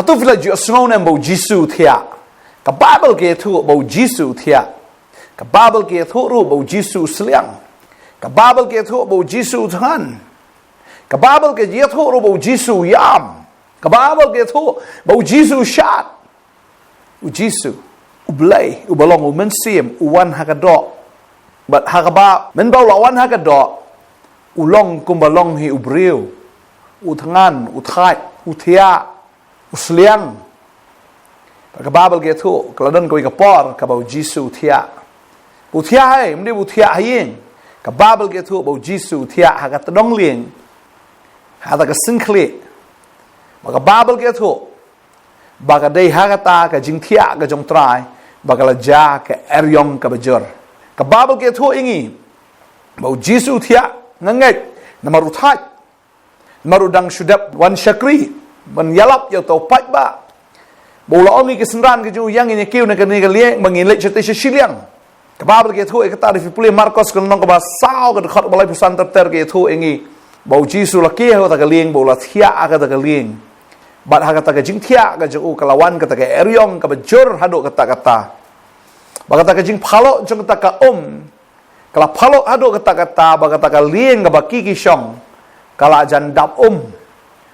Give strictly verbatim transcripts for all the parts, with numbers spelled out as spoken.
Hato phi la ju sngew ne em ba u Jisu u thiah? Ka Baibl ka ïathuh ba u Jisu u thiah. Ka Baibl ka ïathuh ruh ba u Jisu u sliang. Ka Baibl ka ïathuh ba u Jisu u thngan. Ka Baibl ka ïathuh ruh ba u Jisu u ïam. Ka Baibl ka ïathuh ba u Jisu u shad. U Jisu, u Blei, uba long u Mynsiem, u wan ha ka doh. Bad ha kaba mynba u la wan ha ka doh, u long kumba long hi u briew. U thngan, u thait, u thiah, u sliang. Bad ka Baibl ka ïathuh, ka la don kawei ka por kaba u Jisu u thiah. U thiah hi, ym dei u thiah ha ïing. Ka Baibl ka ïathuh ba u Jisu u thiah ha ka tdong lieng, ha kata ka syngkhlieh. Bad ka Baibl ka ïathuh ba ka dei ha kata ka jingthiah ka jong u Trai ba ka la jia ka eriong kaba jur. Ka Baibl ka ïathuh ïa ngi ba u Jisu u thiah, nga ngeit, namar u thait, namar u dang shu dep wan shakri ban ïalap ïa uta u paidbah. Ba u la ong ïa ki synran ka jong u, ïa ngin ïa kiew na kane ka lieng ba ngin leit shatei sha shiliang. Ka Baibl ka ïathuh ïa kata, lada phi pule Markos ka lynnong kaba saw, ka dkhot ba laiphew san ter ter, ka ïathuh ïa ngi ba u Jisu u la kiew ha kata ka lieng, ba u la thiah ha kata ka lieng. Bad ha kata ka jingthiah ka jong u ka la wan kata ka eriong kaba jur haduh katta katta. Bad kata ka jingphaluh jong kata ka um ka la phaluh haduh katta katta, bad kata ka lieng kaba ki ki shong ka la jan dap um.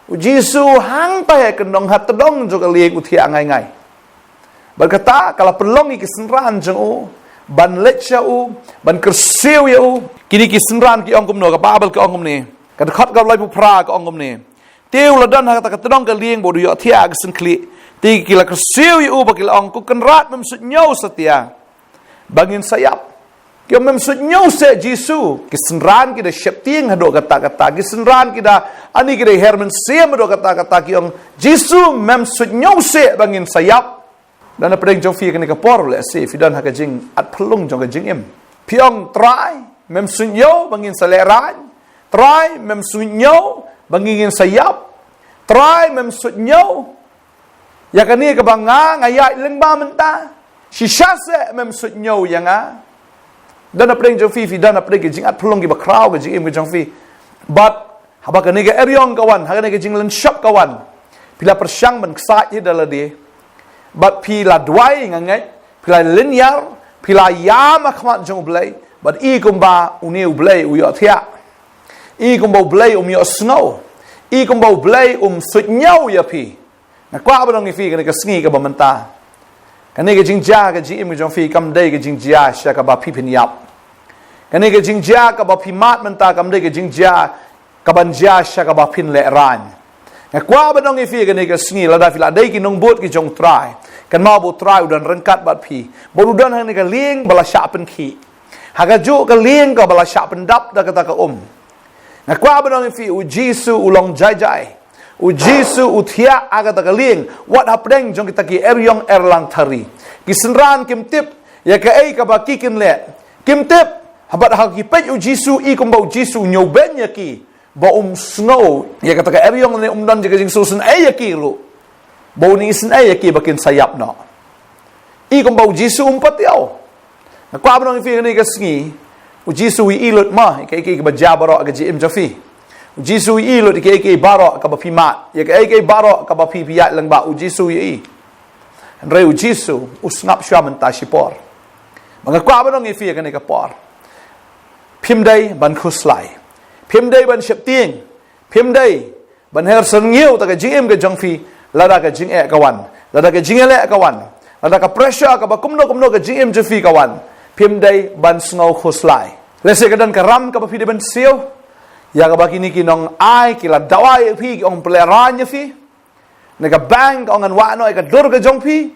U Jisu hangta ha ka nong ha tdong jong ka lieng u thiah ngai ngai. Bad kata ka la pynlong ïa ki synran jong u ban leit sha u, ban kyrsiew ïa u. Kine ki synran ki ong kumno, ka Baibl ka ong kumne. Ka dkhot kaba laiphew phra ka ong kumne: Te u la don ha kata ka tdong ka lieng ba u da ïohthiah ha ka syngkhlieh. Te ki la kyrsiew ïa u bad ki la ong, Ko Kynrad, mem suidñiew satia ba ngin sa ïap? Ki ong, Mem suidñiew seh Jisu. Ki synran ki da sheptieng haduh katta katta. Ki synran ki da, ani, ki da her mynsiem haduh katta katta. Ki ong, Jisu, mem suidñiew seh ba ngin sa ïap? Don hapdeng jong phi kane ka por, lehse phi don ha ka jingatphyllung jong ka jingim. Phi ong, Trai, mem suidñiew ba ngin sa lehraiñ? Trai, mem suidñiew ba ngin sa ïap? Trai, mem suidñiew ïa kane kaba nga, nga ïaid lyngba mynta? Shisha seh mem suidñiew ïa nga? Don hapdeng jong phi, phi don hapdeng ka jingatphyllung kiba khraw ka jingim ka jong phi. Bad haba kane ka eriong ka wan, ha kane ka jinglynshop ka wan, phi la pyrshang ban ksaid hi da lade. Bad phi la duwai, nga ngeit, phi la lynñiar, phi la ïam ha khmat jong U Blei. Bad i kumba une U Blei u ïohthiah. I kumba U Blei um ïohsngew. I kumba U Blei um suidñiew ïa phi. Nga kwah ban ong ïa phi kane ka sngi kaba mynta, kane ka jingjia ka jingim ka jong phi kam dei ka jingjia sha kaba phi phin ïap. Kane ka jingjia kaba phi mad mynta kam dei ka jingjia kaban jia sha kaba phin lehraiñ. Nga kwah ban ong ïa phi kane ka sngi, lada phi la dei ki nongbud ki jong U Trai, kynmaw ba U Trai u don ryngkat bad phi. Bad u don ha kane ka lieng ba la shah pynkhih, ha kajuh ka lieng kaba la shah pyndap da kata ka um. Nga kwah ban ong ïa phi, U Jisu u long jai jai. U Jisu u thiah ha kata ka lieng, wat hapdeng jong kita ki eriong erlang thari. Ki synran kim tip ïa kaei kaba ki kin leh. Kim tip. Haba ha ki peit U Jisu, i kumba U Jisu u ñiewbeiñ ïa ki, ba um sngew ïa kata ka eriong, ne um don ïa ka jingsngewsynei ïa ki ruh ba un isynei ïa ki ba kin sa ïap noh. I kumba U Jisu um patiaw. Nga kwah ban ong ïa phi kane ka sngi, U Jisu u ïohi lut ma ïa kaei kaei kaba jia baroh ha ka jingim jong phi. U Jisu u ïohi lut ïa kaei kaei baroh kaba phi mad, ïa kaei kaei baroh kaba phi, phi ïaid lyngba, U Jisu u ïohi. Hynrei U Jisu u sngap shuwa mynta shipor. Bad nga kwah ban ong ïa phi kane ka por, phim dei ban khuslai. Phim dei ban sheptieng. Phim dei ban her syrngiew ïa ka jingim ka jong phi lada ka jingeh ka wan, lada ka jingïaleh ka wan, lada ka pressure kaba kumno kumno ka jingim jong phi ka wan. Phim dei ban sngew khuslai. Lehse ka don ka ram kaba phi dei ban siew, ïa kaba kine ki nongai ki la dawa ïa phi, ki ong pynlehraiñ ïa phi. Ne ka bank ka ong ngan wad noh ïa ka dur ka jong phi,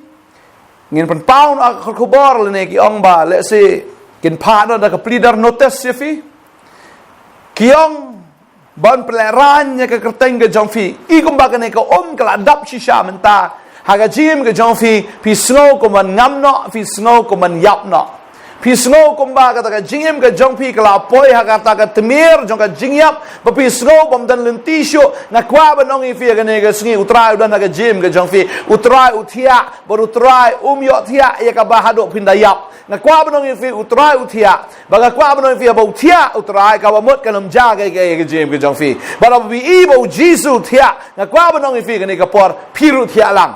ngin pynpaw noh ka khubor, lane ki ong ba lehse kin phah noh da ka pleader notice ïa phi. Ki ong ban pynlehraiñ ïa ka kyrteng ka jong phi. I kumba kane ka um ka la dap shisha mynta ha ka jingim ka jong phi, phi sngew kumban ngam noh, phi sngew kumban ïap noh. Phi sngew kumba kata ka jingim ka jong phi ka la poi ha kata ka tmier jong ka jingïap, ba phi sngew bym don lynti shuh. Nga kwah ban ong ïa phi ha kane ka sngi, U Trai u don ha ka jingim ka jong phi. U Trai u thiah, bad U Trai um ïohthiah ïa kaba haduh phin da ïap. Nga kwah ban ong ïa phi, U Trai u thiah. Ba nga kwah ban ong ïa phi, haba u thiah U Trai, kaba mut kan ym jia kaei kaei ha ka jingim ka jong phi. Bad haba phi i ba U Jisu u thiah, nga kwah ban ong ïa phi ha kane ka por, phi ruh thiah lang.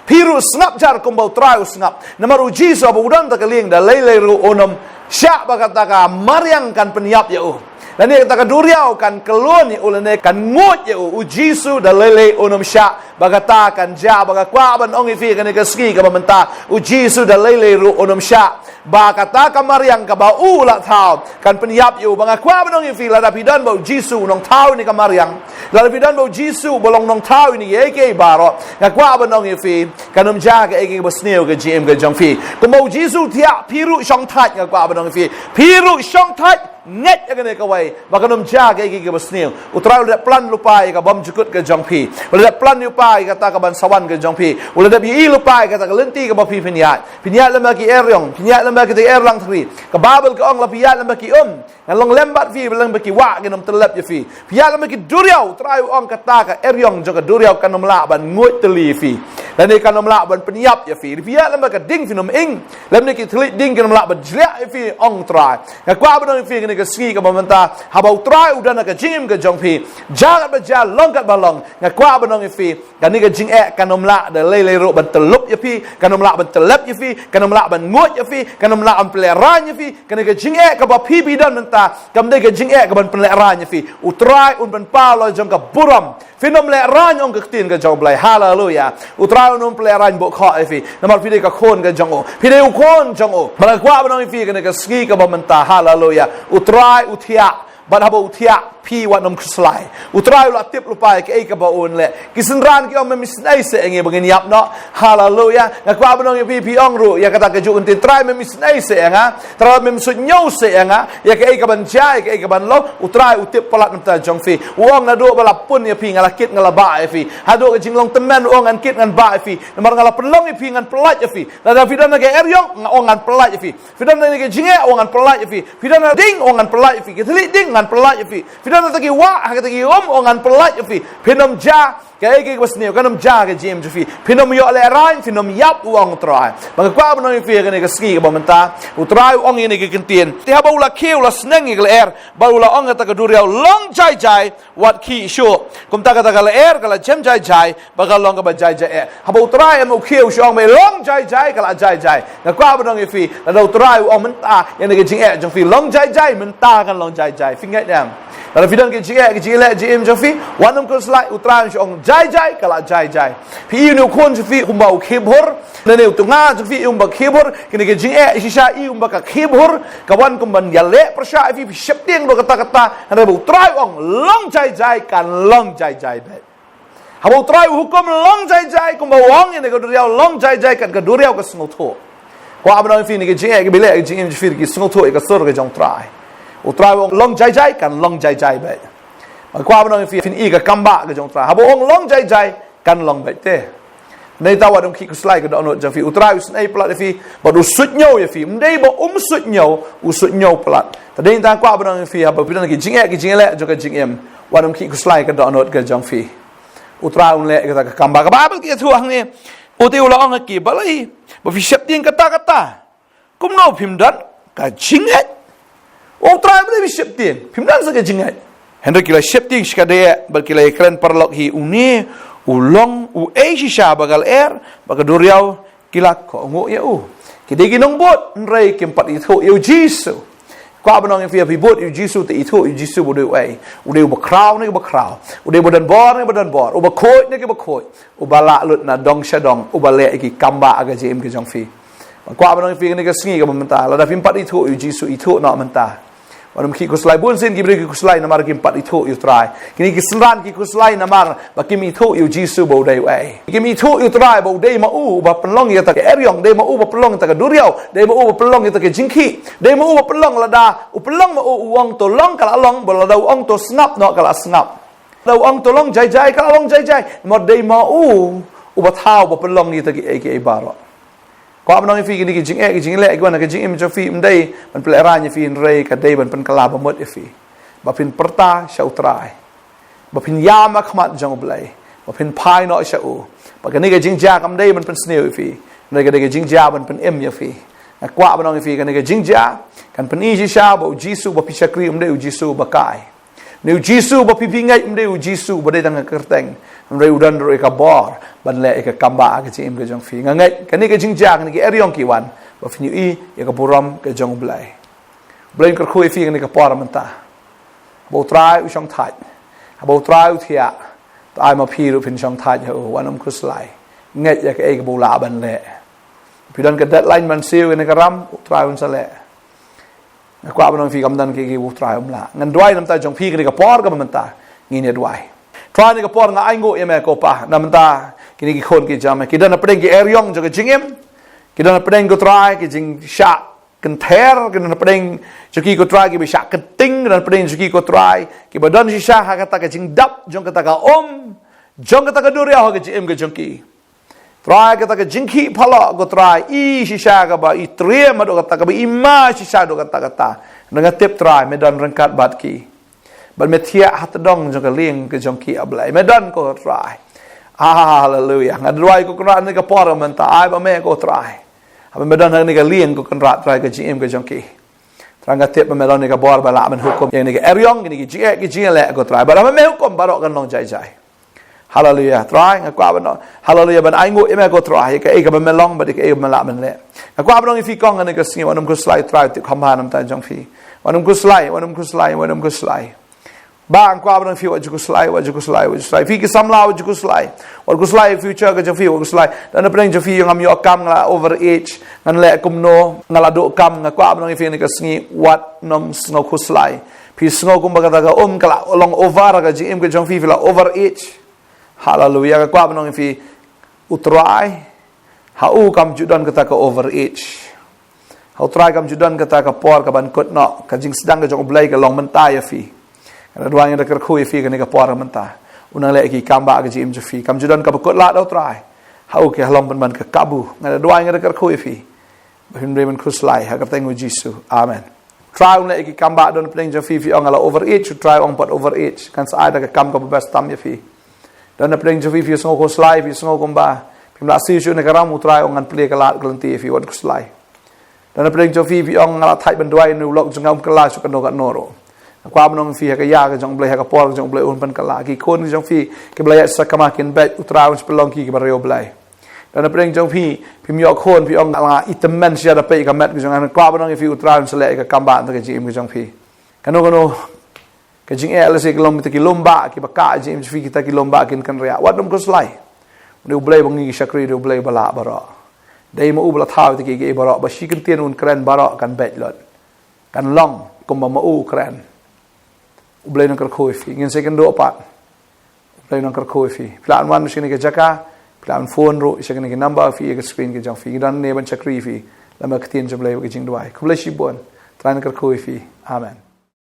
Phi ruh sngap jar kumba U Trai u sngap. Namar U Jisu haba u don ha ka lieng da lei lei ruh un ym shah ba kata ka mariang kan pynïap ïa u, lane kata ka duriaw kan kyllon ïa u, lane kan nguid ïa u. U Jisu da lei lei un ym shah ba kata kan jia. Ba nga kwah ban ong ïa phi ha kane ka sngi kaba mynta, U Jisu da lei lei ruh un ym shah ba kata ka mariang kaba u la thaw kan pynïap ïa u. Ba nga kwah ban ong ïa phi, lada phi don bad U Jisu u nongthaw ïa kane ka mariang, lada phi don bad U Jisu uba long nongthaw ïa kine kiei kiei baroh, nga kwah ban ong ïa phi, kan ym jia kaei kaei kaba sniew ha ka jingim ka jong phi. Kumba U Jisu u thiah, phi ruh shongthait, nga kwah ban ong ïa phi, phi ruh shongthait, ngeit ïa kane kawei, ba kan ym jia kaei kaei kaba sniew. U Trai u la dep plan lypa ïa ka bymjukut ka jong phi. U la dep plan lypa ïa kata ka ban sa wan ka jong phi. U la dep ïohi lypa ïa kata ka lynti kaba phi phin ïaid. Phin ïaid lem bad ki eriong, phin ïaid lem bad kita ki erlangthri. Ka Baibl ka ong, lada phi ïaid lem bad ki um, ngan long lem bad phi, lem bad ki wah, kin ym tyllep ïa phi. Phi ïaid lem bad ki duriaw, U Trai u ong kata ka eriong jong ka duriaw kan ym lah ban nguid tylli ïa phi, lane kan ym lah ban pynïap ïa phi. Phi ïaid lem bad ka ding, phin ym ing, lymne ki thylliej ding kin ym lah ban jliah ïa phi, ong U Trai. Nga kwah ban ong ïa phi ha kane ka sngi kaba mynta, haba U Trai u don ha ka jingim ka jong phi, jia katba jia, long katba long, nga kwah ban ong ïa phi, kane ka jingeh kan ym lah da lei lei ruh ban tyllup ïa phi, kan ym lah ban tyllep ïa phi, kan ym lah ban nguid ïa phi, kan ym lah ban pynlehraiñ ïa phi. Kane ka jingeh kaba phi phi don mynta kam dei ka jingeh kaban pynlehraiñ ïa phi. U Trai un pynpaw la jong ka burom. Phin ym lehraiñ, ong ka ktien ka jong U Blei. Haleluya. U Trai un ym pynlehraiñ bok khoh ïa phi, namar phi dei ka khun ka jong u. Phi dei u khun jong u. Bad nga kwah ban ong ïa phi ha kane ka sngi kaba mynta, haleluya, U Trai u thiah. Bad haba u thiah, phi wat nym khuslai. U Trai u la tip lypa ïa kaei kaba un leh. Ki synran ki ong, mem isynei seh ïa ngi ba ngin ïap noh. Haleluya. Nga kwah ban ong ïa phi, phi ong ruh ïa kata kajuh ka ktien, Trai mem isynei seh ïa nga, Trai mem suidñiew seh ïa nga ïa kaei kaban jia, ïa kaei kaban long. U Trai u tip palat na ka bynta jong phi. U ong, naduh ba la pun ïa phi, nga la kit nga la bah ïa phi. Haduh ka jinglong tymmen u ong, ngan kit ngan bah ïa phi. Namar nga la pynlong ïa phi, ngan pyllait ïa phi. Lada phi don ha ka eriong, nga ong, ngan pyllait ïa phi. Phi don ha ka jingeh, u ong, ngan pyllait ïa phi. Phi don ha ding, u ong, ngan pyllait ïa phi. Ki thylliej ding, ngan pyllait ïa phi. Phi don ha kita ki wah, ha kita ki um, u ong, ngan pyllait ïa phi. Phin ym jia kaei kaei kaba sniew, kan ym jia ha ka jingim jong phi. Phin ym ïoh lehraiñ, phin ym ïap, u ong U Trai. Bad nga kwah ban ong ïa phi ha kane ka sngi kaba mynta, U Trai u ong ïa kane ka ktien. Te haba u la khie, u la sneng ïa ka lyer, bad u la ong ha kata ka duriaw, long jai jai, wat khih shuh. Kumta kata ka lyer ka la jem jai jai, bad ka long kaba jai jai eh. Haba U Trai em u khie, u shu ong ba long jai jai, ka la jai jai. Nga kwah ban ong ïa phi, lada U Trai u ong mynta ïa kane ka jingeh jong phi, long jai jai, mynta kan long jai jai. Phi ngeit em? Lada phi don ka jingeh, ka jingeh ha ka jingim jong phi, wat nym khuslai. U Trai u shu ong jai jai, ka la jai jai. Phi i une u khun jong phi kumba u khie bhur, lane utu u nga jong phi i um ba khie bhur. Kane ka jingeh shisha i um ba ka khie bhur, ka wan kum ban ïaleh pyrshah ïa phi, phi sheptieng ruh katta katta. Hynrei ba U Trai u ong long jai jai, kan long jai jai beit. Haba U Trai u hukum long jai jai, kumba u ong ïa kane ka duriaw long jai jai, kat ka duriaw ka sngewthuh. Kwah ban ong ïa phi, kane ka jingeh kaba leh ha ka jingim jong phi, ki sngewthuh ïa ka sur ka jong U Trai. U Trai u ong long jai jai, kan long jai jai beit. Bad kwah ban ong ïa phi, phin i ka kambah ka jong U Trai. Haba u ong long jai jai, kan long beit te. Nangta wat nym khih khuslai ka dohnud jong phi. U Trai u isynei palat ïa phi, bad u suidñiew ïa phi. Ym dei ba um suidñiew, u suidñiew palat. Te nangta kwah ban ong ïa phi, haba phi don ha ka jingeh, ka jingeh leh jong ka jingim, wat nym khih khuslai ka dohnud ka jong phi. U Trai un leh kata ka kambah. Ka Baibl ka ïathuh hangne, u te u la ong ha ki, balei ba phi sheptieng katta katta? Kumno phim don ka jingngeit? U Trai, balei phi sheptieng? Phim don sa ka jingngeit. Hynrei ki la sheptieng shikatdei bad ki la ïakren paralok hi, une u long uei shisha ba ka lyer bad ka duriaw ki la kohnguh ïa u? Ki dei ki nongbud, hynrei kim pat ithuh ïa U Jisu. Kwah ban ong ïa phi, haba phi bud ïa U Jisu te ithuh ïa U Jisu ba u dei uei. U dei uba khraw ne uba khraw, u dei uba don bor ne uba don bor, uba khuid ne uba khuid, uba lah lut na dong sha dong, uba leh ïa ki kambah ha ka jingim ka jong phi. Kwah ban ong ïa phi kane ka sngi kaba mynta, lada phim pat ithuh ïa U Jisu, ithuh noh mynta. Wat nym khih khuslai. Bun sien ki briew ki khuslai namar kim pat ithuh ïa U Trai. Kine ki synran ki khuslai namar ba kim ithuh ïa U Jisu ba u dei uei. Kim ithuh ïa U Trai ba u dei ma u uba pynlong ïa kata ka eriong, dei ma u uba pynlong ïa kata ka duriaw, dei ma u uba pynlong ïa kata ka jingkhih, dei ma u uba pynlong. Lada u pynlong ma u, u ong to long, ka la long, bad lada u ong to sngap noh, ka la sngap. Lada u ong to long jai jai, ka la long jai jai. Namar dei ma u uba thaw, uba pynlong ïa kita kiei kiei baroh. Kwah ban ong ïa phi, kine ki jingeh, ki jingleh, ki wan ha ka jingim jong phi, ym dei ban pynlehraiñ ïa phi, hynrei ka dei ban pynkylla bamut ïa phi. Ba phin pyrta sha U Trai. Ba phin ïam ha khmat jong U Blei. Ba phin phai noh sha u. Ba kane ka jingjia kam dei ban pynsniew ïa phi, hynrei ka dei ka jingjia ban pynim ïa phi. Nga kwah ban ong ïa phi, kane ka jingjia kan pyni shisha ba U Jisu ba phi shakri ym dei U Jisu ba kai. Une U Jisu ba phi, phi ngeit ym dei U Jisu ba dei tang ha ka kyrteng. Hynrei u don ruh ïa ka bor ban leh ïa ka kambah ha ka jingim ka jong phi. Nga ngeit kane ka jingjia, kane ki eriong ki wan ba phin ïohi ïa ka burom ka jong U Blei. U Blei un kyrkhu ïa phi kane ka por mynta. Haba U Trai u shongthait, haba U Trai u thiah, to ai ma phi ruh phin shongthait ha u. Wat nym khuslai. Ngeit ïa kaei kaba u lah ban leh. Phi don ka deadline ban siew ïa kane ka ram, U Trai un sa leh. Nga kwah ban ong ïa phi, kam don kaei kaba U Trai um lah. Ngan duwai na ka bynta jong phi kane ka por kaba mynta. Ngin ïa duwai. Trai, kane ka por nga ainguh ïa me ko Pa, na ka bynta kine ki khun ki jong me, ki don hapdeng ki eriong jong ka jingim. Ki don hapdeng, ko Trai, ki jingshah kynther, ki don hapdeng jong ki, ko Trai, kiba shah kynting, ki don hapdeng jong ki, ko Trai, kiba don shisha ha kata ka jingdap jong kata ka um jong kata ka duriaw ha ka jingim ka jong ki. Trai, kata ka jingkhih phalok, ko Trai, i shisha kaba i triem haduh katta, kaba i ma shisha haduh katta katta. Nga tip, Trai, me don ryngkat bad ki. Bad me thiah ha tdong jong ka lieng ka jong ki, A Blei. Me don, ko Trai. Haleluia. Nga duwai, ko Kynrad, na kane ka por mynta, ai ba me, ko Trai, haba me don ha kane ka lieng, ko Kynrad, Trai, ka jingim ka jong ki, Trai, nga tip ba me don ïa ka bor ba lah ban hukum ïa kane ka eriong, kine ki jingeh, ki jingleh, ko Trai. Bad haba me hukum, baroh kan long jai jai. Haleluia. Trai, nga kwah ban ong haleluia, ban ainguh ïa me, ko Trai, ïa kaei kaba me long bad ïa kaei kaba me lah ban leh. Nga kwah ban ong ïa phi kong, ha kane ka sngi, wat nym khuslai, Trai, tip kham bha na ka bynta jong phi. Wat nym khuslai, wat nym khuslai, wat nym khuslai. Bah, nga kwah ban ong ïa phi, wat ju khuslai, wat ju khuslai, wat ju khuslai. Phi ki samla, wat ju khuslai. Wat khuslai future ka jong phi, wat khuslai. Don hapdeng jong phi ïa, ngam ïoh kam, nga la over age, ngan leh kumno, nga la duh kam. Nga kwah ban ong ïa phi, ha kane ka sngi, wat nym sngew khuslai. Phi sngew kumba kata ka um ka la long over ha ka jingim ka jong phi, phi la over age. Haleluia. Nga kwah ban ong ïa phi, U Trai, ha u kam ju don kata ka over age. Ha U Trai kam ju don kata ka por kaban kut noh. Ka jingsdang ka jong U Blei ka long mynta ïa phi. Nga da duwai, nga da kyrkhu ïa phi, ha kane ka por mynta, un nang leh ïa ki kambah ha ka jingim jong phi. Kam ju don kaba kut lad, U Trai. Ha u ki long pynban ka kabu. Nga da duwai, nga da kyrkhu ïa phi, ba phim dei ban khuslai, ha ka kyrteng U Jisu. Amen. Trai un leh ïa ki kambah. Don hapdeng jong phi, phi ong nga la over age, U Trai u ong pat over age kan sa ai da ka kam kaba best tam ïa phi. Don hapdeng jong phi, phi sngew khuslai, phi sngew kumba phim lah siew shuh na ka ram, U Trai u ong ngan plie ka lad ka lynti ïa phi, wat khuslai. Don hapdeng jong phi, phi ong nga la thait ban duwai, une u lok jong nga um kylla shuh katno katno ruh. Nga kwah ban ong ïa phi, ha ka ïa ka jong U Blei, ha ka por ka jong U Blei un pynkylla. Ki khun ki jong phi kiba la ïaid sakma kin beit, U Trai un sa pynlong ki kiba riewblei. Don hapdeng jong phi, phim ïoh khun, phi ong nga i tymmen shisha da peit ïa ka met ka jong nga. Nga kwah ban ong ïa phi, U Trai un sa leh ïa ka kambah ha ka jingim ka jong phi. Kano kano ka jingeh, lehse ka long kita ki lum bah kiba kah ha jingim jong phi, kita ki lum bah kin kynriah, wat nym khuslai. U dei U Blei ba ngi ki shakri, u dei U Blei ba lah baroh. Dei ma u ba la thaw ïa kita kiei kiei baroh, ba shi kyntien un kren, baroh kan beit lut, kan long kumba ma u kren. U Blei un nang kyrkhu ïa phi. Ngin sa ïakynduh pat. U Blei un nang kyrkhu ïa phi. Phi lah ban wan sha kane ka jaka, phi lah ban phone ruh sha kane ka number phi ïa ka screen ka jong phi. Ngi don hangne ban shakri ïa phi lem bad ka ktien jong U Blei bad ka jingduwai. Khublei shibun. Trai un nang kyrkhu ïa phi. Amen.